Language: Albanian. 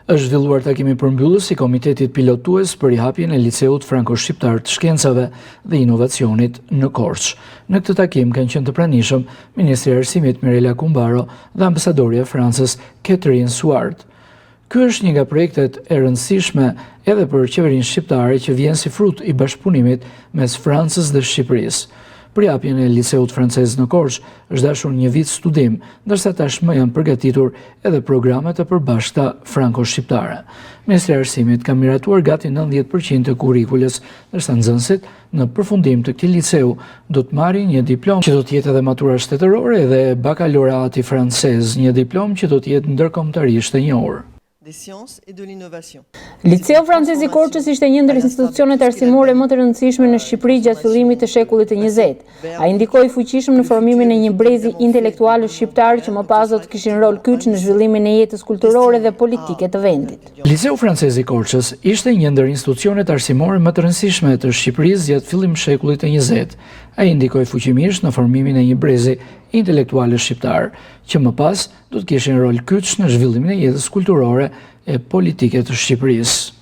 Është zhvilluar takimi përmbyllës i Komitetit Pilotues për rihapjen e Liceut Franko-Shqiptar të Shkencave dhe Inovacionit në Korçë. Në këtë takim kanë qenë të pranishëm Ministrja e Arsimit Mirela Kumbaro dhe ambasadorja e Francës Catherine Suard. Ky është një nga projektet e rëndësishme edhe për qeverinë shqiptare që vjen si frut i bashkëpunimit mes Francës dhe Shqipërisë. Për hapjen e Liceut Francez në Korçë është dashur një vit studim, ndërsa tashmë janë përgatitur edhe programet e përbashkëta franko-shqiptare. Ministria e Arsimit ka miratuar gati 90% të kurrikulës, ndërsa nxënësit në përfundim të këtij liceu do të marrin një diplomë që do të jetë edhe matura shtetërore dhe bakalorati francez, një diplomë që do të jetë ndërkombëtarisht e njohur. Liceu Francez i Korçës ishte një ndër institucionet arsimore më të rëndësishme në Shqipëri gjatë fillimit të shekullit të 20. Ai ndikoi fuqishëm në formimin e një brezi intelektualësh shqiptarë që më pas do të kishin rol kyç në zhvillimin e jetës kulturore dhe politike të vendit. Liceu Francez i Korçës ishte një ndër institucionet arsimore më të rëndësishme të Shqipërisë gjatë fillim shekullit të 20. Ai ndikoi fuqimisht në formimin e një brezi intelektualësh shqiptarë, që më pas do të kishin rol kyç në zhvillimin e jetës kulturore e politike të Shqipërisë.